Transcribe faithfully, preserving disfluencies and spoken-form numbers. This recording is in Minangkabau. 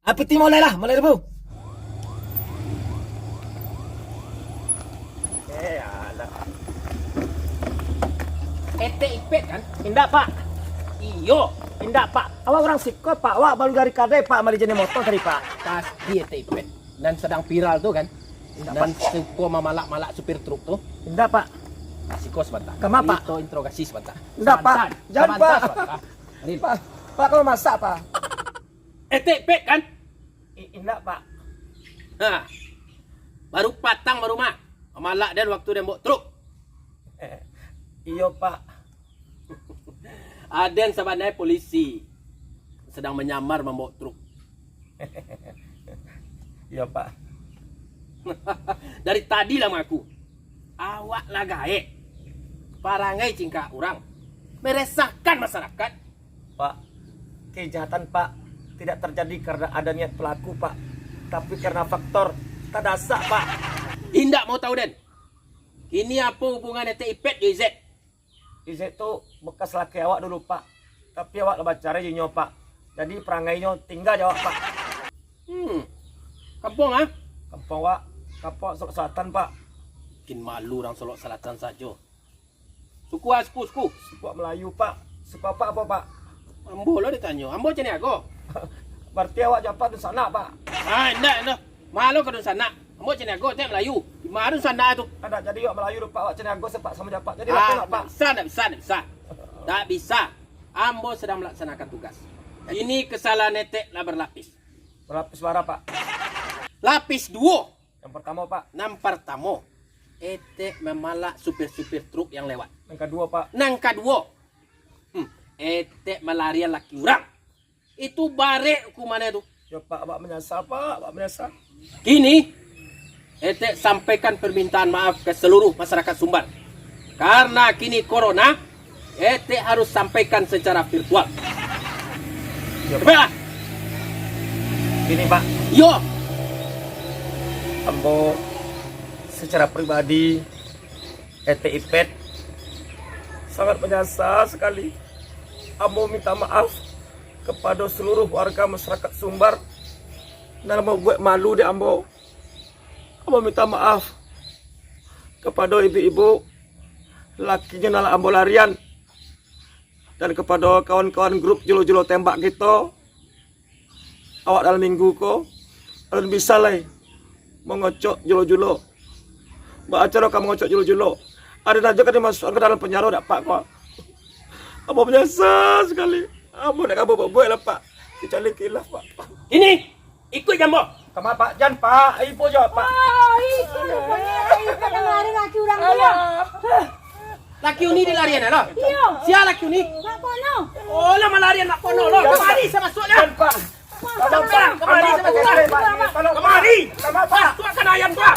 Api ti mulai lah, mulai Rabu. Eh, alah. Etek Ipet kan? Indak, Pak. Iyo. Indak, Pak. Awak urang siko, Pak. Awak baru dari kadai, Pak, mali jenih motor tadi, Pak. Pasti Etek Ipet. Nan sadang viral tu kan? Indak, Nan Pak. Suko mamalak-malak supir truk tu? Indak, Pak. Siko sabanta. Kama, Pak? Kito interogasi sabanta. Indak, Pak. Sabanta. Jan, Sabanta Pak. Sabanta. Adil. Pak, Pak, kalau masak, Pak. Etek Ipet kan? I-, indak, Pak. Ha. Baru patang baru mah. Mamalak den waktu den baok truk. Iyo, Pak. Aden sabananyo polisi, sadang manyamar mambaok truk. Iyo, Pak. Dari tadi lah mangaku. Awak lah gaek. Parangai cingkak urang. Meresahkan masyarakat. Pak, kejahatan, Pak, tidak terjadi karena ada niat pelaku, Pak. Tapi karena faktor tadasak, Pak. Indak mau tahu, den. Kini apo hubungan Etek Ipet jo Izet? Izet tu bekas laki awak dulu, Pak. Tapi awak lah bacarai jo inyo, Pak. Jadi, perangainyo tingga jo awak, Pak. Hmm. Kampuang, ah? Kampuang awak, Kampuang Solok Selatan, Pak. Makin malu urang Solok Selatan sajo. Suku ah, suku, suku. Suku Melayu, Pak. Suku apa, apa, Pak? Ambo lo ditanyo. Ambo Caniago. Berarti awak jo apak dunsanak, Pak? Ah, indak, indak. Malo ka dunsanak. Ambo Caniago, Etek Melayu. Di ma dunsanak tu? Indak jadi awak Melayu tu, Pak. Awak Caniago se, Pak, samo jo apak. Jadi, Ah, Pak. Ndak bisa, ndak bisa, ndak bisa. Ndak bisa. Ambo sadang malaksanakan tugas. Ini kesalahan Etek lah berlapis. Berlapis bara, Pak? Lapis duo. Yang pertamo, Pak. Nan partamo, Etek mamalak supir-supir truk yang lewat. Yang kaduo, Pak. Nan kaduo, hmm, Etek malarian laki urang. Itu barek hukumannyo tu. Yo, Pak, Pak manyasal, Pak, Pak manyasal. Kini, Etek sampaikan permintaan maaf ke seluruh masyarakat Sumbar. Karena kini corona, Etek harus sampaikan secara virtual. Yo, Pak. Capeklah. Gini, Pak. Yo. Ambo secara pribadi, Etek Ipet, sangat manyasal sakali. Ambo minta maaf kapado saluruh warga masyarakat Sumbar nan mambuek malu dek ambo. Ambo minta maaf kapado ibu-ibu, lakinyo nan lah ambo larian, dan kapado kawan-kawan grup julo-julo tembak kito. Awak dalam minggu ko, alun bisa lai mangocok julo-julo. Baa caro ka mangocok julo-julo? Ado nan juo ka dimasuakkan ka dalam panjaro dek Apak ko. Ambo manyasal sakali. Ambo ndak ka babuek lah, Pak. Kecuali kilaf, Pak. Kini, ikuik jo ambo. Kama, Pak? Jan, Pak. Ibo jo, Pak. Wah, itu rupanya, itu yang lari laki urang tu, yo. Alah. Laki Uni dilarian, alo? Iyo. Sia laki Uni? Mak Pono. Oh, lah malarian Mak Pono, lo. Kamari, sa masuak, lah. Jan, Pak. Kamari, sa masuak, lah. Kamari. Masuakkan ayam, Pak.